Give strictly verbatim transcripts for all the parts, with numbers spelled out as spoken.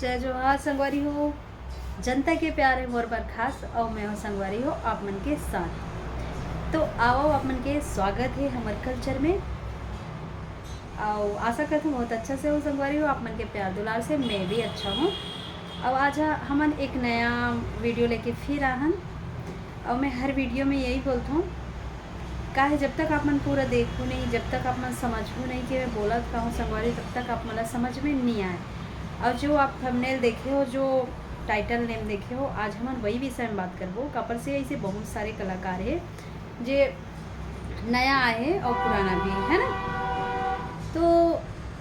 जय जोहार संगवारी हो, जनता के प्यार हे मोर बर खास, अउ मैं हो संगवारी हो आप मन के साथ। तो आओ, आप मन के स्वागत हे हमर कल्चर में। अउ आशा करत हूँ बहुत अच्छा से हो संगवारी हो, आप मन के प्यार दुलार से मैं भी अच्छा हूँ। अउ आज ह-, हमन एक नया वीडियो लेके फिर आहन। अउ मैं हर वीडियो में यही बोलत हूँ, काहे जब तक आप मन पूरा देखहू नहीं, जब तक आप मन समझहू नहीं कि मैं बोलत का हूँ संगवारी, तब तक आप मन ला समझ में नहीं आए। और जो आप थंबनेल देखे हो, जो टाइटल नेम देखे हो, आज हमन वही विषय में बात करबो। काबर से ऐसे बहुत सारे कलाकार हे जे नया आए हे और पुराना भी, है ना? तो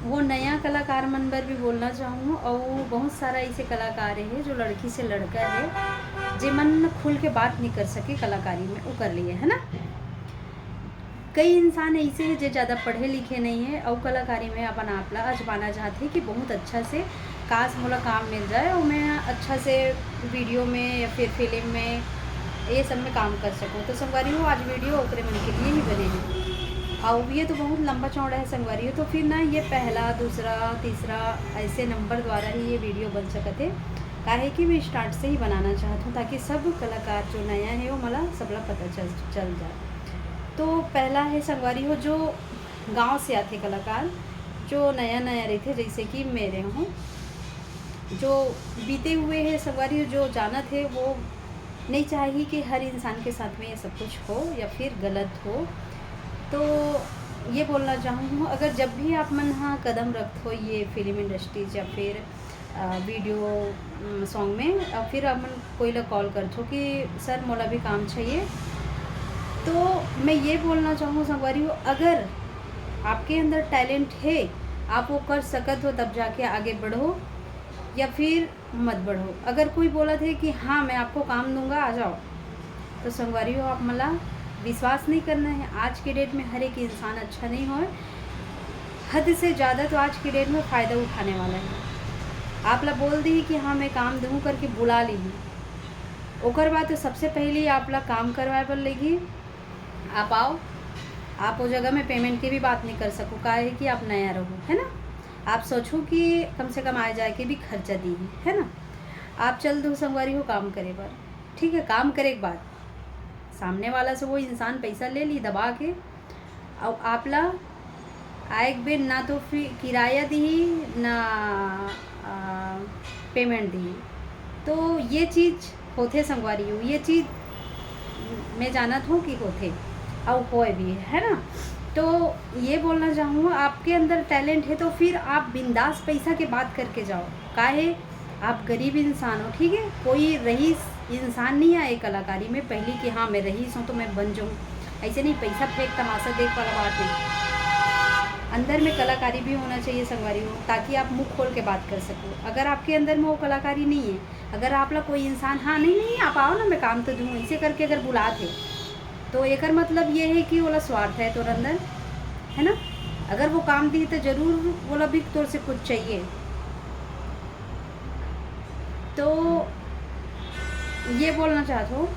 वो नया कलाकार मन बर भी बोलना चाहूँ, और बहुत सारा ऐसे कलाकार हे जो लड़की से लड़का हे, जे मन खुल के बात नहीं कर सके कलाकारी में, वो कर लिए, है ना? कई इंसान ऐसे हे जे ज़्यादा पढ़े लिखे नहीं हे, और कलाकारी में अपन आप ला आजमाना चाहत हे कि बहुत अच्छा से काश मोला काम मिल जाए और मैं अच्छा से वीडियो में या फिर फिल्म में ये सब में काम कर सकूँ। तो संगवारी हो, आज वीडियो ओकरे मन के लिए ही बने हे। और ये तो बहुत लंबा चौड़ा है संगवारी हो, तो फिर ना ये पहला, दूसरा, तीसरा ऐसे नंबर द्वारा ही ये वीडियो बन सकत हे, काहे कि मैं स्टार्ट से ही बनाना चाहत हूँ, ताकि सब कलाकार जो नया है वो मला सबला पता चल, चल जाए। तो पहला है संगवारी हो, जो गांव से आथे कलाकार, जो नया नया रहिथे, जैसे कि मेरे हूँ, जो बीते हुए है संगवारी हो, जो जानत है, वो नहीं चाही कि हर इंसान के साथ में ये सब कुछ हो या फिर गलत हो। तो ये बोलना चाहूँ, अगर जब भी आप मन हा कदम रखत हो ये फिल्म इंडस्ट्रीज या फिर अ, वीडियो, उम, सॉन्ग में, अ, फिर आप मन कोई ला कॉल करत हो कि सर, मोला भी काम चाहिए। तो मैं ये बोलना चाहूँ संगवारी हो, अगर आपके अंदर टैलेंट है, आप वो कर सकत हो, तब जाके आगे बढ़ो, या फिर मत बढ़ो। अगर कोई बोलत हे कि हाँ, मैं आपको काम दूंगा, आ जाओ, तो संगवारी हो, आप मन ला विश्वास नहीं करना है। आज के डेट में हर एक इंसान अच्छा नहीं होए, हद से ज़्यादा तो आज के डेट में फ़ायदा उठाने वाला है। आप ला बोल दी कि हाँ, मैं काम दूँ करके बुला ली, ओकर बाद तो सबसे पहले आप ला काम करवाए बर लेगी। आप आओ, आप वो जगह में पेमेंट की भी बात नहीं कर सको, काहे कि आप नया रहो, है ना? आप सोचो कि कम से कम आए जाए के भी खर्चा दी, है ना? आप चल दो संगवारी हो काम करे बर, ठीक है? काम करे के बाद सामने वाला से वो इंसान पैसा ले ली दबा के, और आप ला आए के बेर ना तो फिर किराया दी, ना, आ, पेमेंट दी। तो ये चीज़ होथे संगवारी हो, ये चीज़ मैं जानत हूँ कि होथे, और होए भी, है ना? तो ये बोलना चाहूँ, आपके अंदर टैलेंट है तो फिर आप बिंदास पैसा के बात करके जाओ। काहे, आप गरीब इंसान हो, ठीक है? कोई रईस इंसान नहीं आए कलाकारी में पहली कि हाँ, मैं रईस हूँ तो मैं बन जाऊँ। ऐसे नहीं, पैसा फेंक तमाशा देख वाला बात नहीं। अंदर में कलाकारी भी होना चाहिए संगवारी हो, ताकि आप मुंह खोल के बात कर सको। अगर आपके अंदर में वो कलाकारी नहीं है, अगर आप ला कोई इंसान, "हाँ, नहीं, नहीं, आप आओ ना, मैं काम तो दूँ," ऐसे करके अगर बुलात हे, तो एकर मतलब ये है कि ओला स्वार्थ है तोर अंदर, है ना? अगर वो काम दी तो जरूर ओला भी तोर से कुछ चाहिए। तो ये बोलना चाहत हो,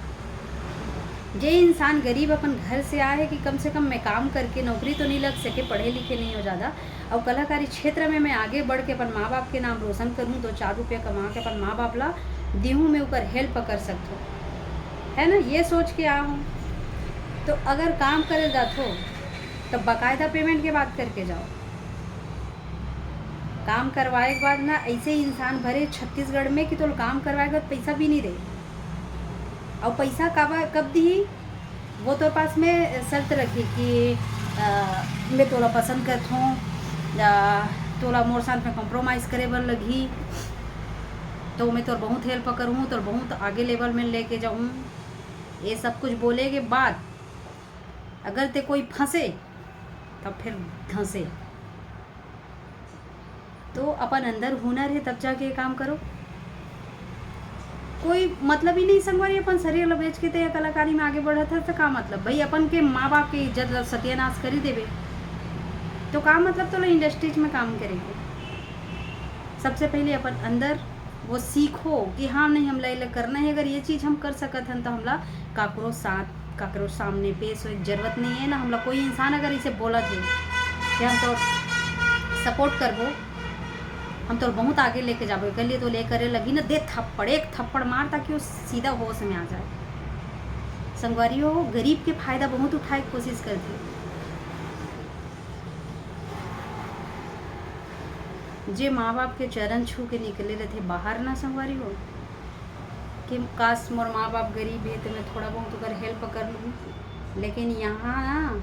जे इंसान गरीब अपन घर से आए है कि कम से कम मैं काम करके, नौकरी तो नहीं लग सके, पढ़े लिखे नहीं हो ज़्यादा, और कलाकारी क्षेत्र में मैं आगे बढ़ के अपन माँ बाप के नाम रोशन करूँ, दो चार रुपया कमा के अपन माँ बाप ला दिहूँ, मैं ओकर हेल्प कर सकत हूँ, है ना? ये सोच के आ हूँ। तो अगर काम करे जात हो, तो बाकायदा पेमेंट के बात करके जाओ। काम करवाए के बाद ना, ऐसे इंसान भरे छत्तीसगढ़ में कि तोला काम करवाए के बाद पैसा भी नहीं दे। और पैसा कब, कब दी, वो तो पास में शर्त रखी कि, अ, मैं तोला पसंद करत हूँ, या तोला मोर साथ में कॉम्प्रोमाइज़ करे बर लगही, तो मैं तोर बहुत हेल्प करूँ, तोर बहुत आगे लेवल में लेके जाऊँ। ये सब कुछ बोले के बाद अगर ते कोई फंसे, तब फिर धंसे। तो अपन अंदर हुनर है, तब जाके ये काम करो। कोई मतलब ही नहीं संगवारी, अपन शरीर ला बेच के ते या कलाकारी में आगे बढ़त है, तो का मतलब भाई? अपन के माँ बाप के इज्जत ला सत्यानाश करी देवे, तो का मतलब तोला इंडस्ट्रीज में काम करे के? सबसे पहले अपन अंदर वो सीखो कि हाँ, नहीं, हमला ये करना है। अगर ये चीज़ हम कर सकत हन, तो हमला काकरो साथ, काकरो सामने पेश होए के जरूरत नहीं है ना। हमला कोई इंसान अगर इसे बोलत है कि हम तो सपोर्ट करबो, हम तो बहुत आगे लेके जाबो, एकर लिए तो लेकर लगी ना, दे थप्पड़, एक थप्पड़ मार, ताकि वो सीधा होश में आ जाए। संगवारी हो, गरीब के फायदा बहुत उठाए के कोशिश करथे। जे माँ बाप के चरण छू के निकले रहथे बाहर ना संगवारी हो, कि काश मोर माँ बाप गरीब हे तो मैं थोड़ा बहुत ओकर हेल्प कर लूँ, लेकिन यहाँ ना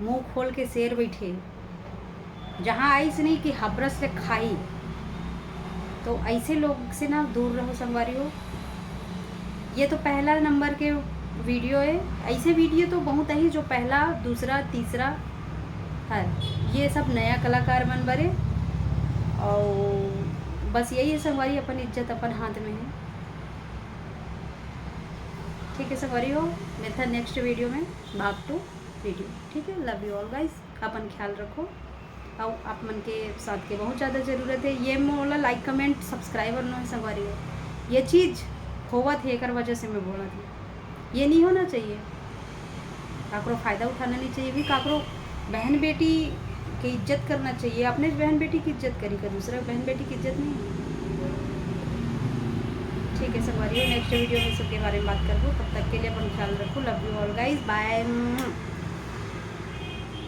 मुंह खोल के शेर बैठे, जहाँ आइस नहीं कि हबरस ले खाई। तो ऐसे लोग से ना दूर रहो संगवारी हो। ये तो पहला नंबर के वीडियो है। ऐसे वीडियो तो बहुत ही जो पहला, दूसरा, तीसरा है, ये सब नया कलाकार मन बरे। और बस यही है संगवारी, अपन इज्जत अपन हाथ में है। ठीक है संगवारी हो, मिलता है नेक्स्ट वीडियो में, भाग टू वीडियो। ठीक है, love you all guys, अपन ख्याल रखो। और आप मन के साथ के बहुत ज़्यादा ज़रूरत है। ये मोला लाइक, कमेंट, सब्सक्राइबर नो है संगवारी हो, ये चीज़ होवत है, एकर वजह से मैं बोलत हूँ। ये नहीं होना चाहिए, काकरो फायदा उठाना नहीं चाहिए, भी काकरो बहन बेटी के इज्जत करना चाहिए। अपने बहन बेटी की इज्जत करी का, दूसरा बहन बेटी की इज्जत नहीं। ठीक है संगवारी हो, नेक्स्ट वीडियो में सबके बारे में बात करबो। तब तक के लिए अपन ख्याल रखो। Love you all guys, bye।